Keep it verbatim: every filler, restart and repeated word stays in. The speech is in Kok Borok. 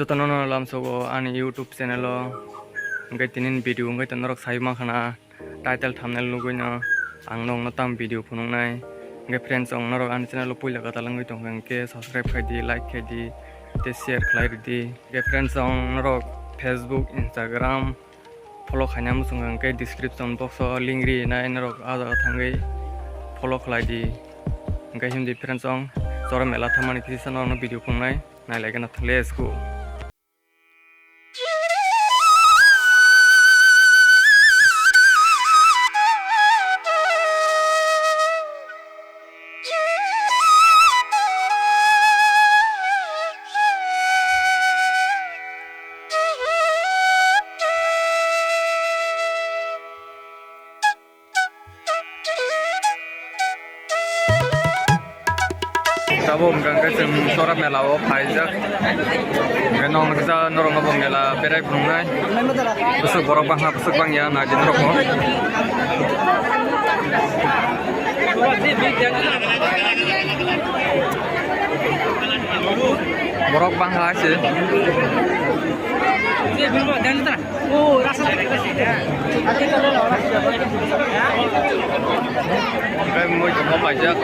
Jotono no lamsogo ani YouTube channel o, hwnkhe tinin video hwnkhe norok sai mankha na title thumbnail nugwi no ang nokno tam video phunuknai. Hwnkhe friends, ang norok ani channel o puila kwtal wngwi tongkha hwnkhe subscribe khai di, like khai di, tei share khlai rw di. Hwnkhe friends, ang norok Facebook, Instagram, follow khaina muchung hwnkhe description box o link ri nai, norok ah jaga thangwi follow khlai di. Hwnkhe himdi friends, ang Chora mela thammani kisa norokno video phunuknai, nai lai kheno, let's go. Tabuk hwnkha hwnkhe chwng Chora mela o phaijak. Hwnkhe norok kisa norok no bo mela berai phunuknai. Bwswk borok bangkha, bwswk bangya, nai di norok bo. Borok bangkha se. Tei mui tongma paijak.